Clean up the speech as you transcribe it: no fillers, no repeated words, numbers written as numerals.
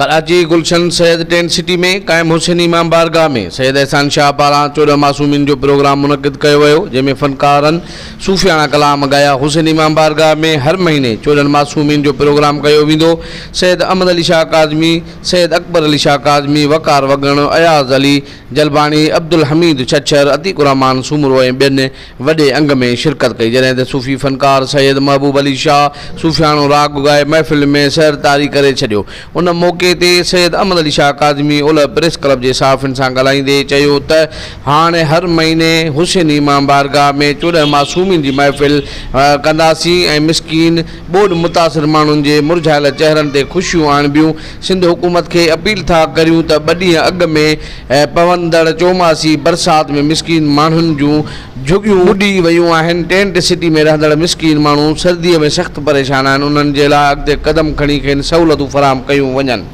ڪراچي، گلشن Syed tent city ۾ قائم حسيني امام بارگاهه ۾ سيد احسان شاهه پاران 14 معصومين جو پروگرام منعقد ڪيو ويو، جنهن ۾ فنڪارن صوفياڻا ڪلام ڳايا. حسيني امام بارگاهه ۾ هر مهيني 14 معصومين جو پروگرام ڪيو ويندو. سيد احمد علي شاهه ڪاظمي، سيد اڪبر علي شاهه ڪاظمي، وقار وڳڻ، اياز علي جلباڻي، عبدالحميد ڇڇر، عتيق الرحمان سومرو ۽ ٻين وڏي انگ ۾ شرڪت ڪئي، جڏهن ته صوفي فنڪار سيد محبوب علي شاهه صوفياڻو راڳ ڳائي محفل ۾ سحر طاري ڪري ڇڏيو. ان موقعي تي سيد احمد علي شاهه ڪاظمي اولهه پريس ڪلب جي صحافين سان ڳالهائيندي چيو ته هاڻ هر مهيني حسيني امام بارگاهه ۾ 14 معصومين جي محفل ڪنداسين ۽ مسڪين ٻوڏ متاثر ماڻهن جي مرجهايل چهرن تي خوشيون آڻبيون، سنڌ حڪومت کي اپيل ٿا ڪريون ته ٻه ڏينهن اڳ ۾ پوندڙ چوماسي برسات ۾ مسڪين ماڻهن جون جهڳيون ٻڏي ويون آهن، ٽينٽ سٽي ۾ رهندڙ مسڪين ماڻهو سردي ۾ سخت پريشان آهن، انهن جي لاء اڳتي قدم کڻي کين سهولتون فراهم ڪيون وڃن.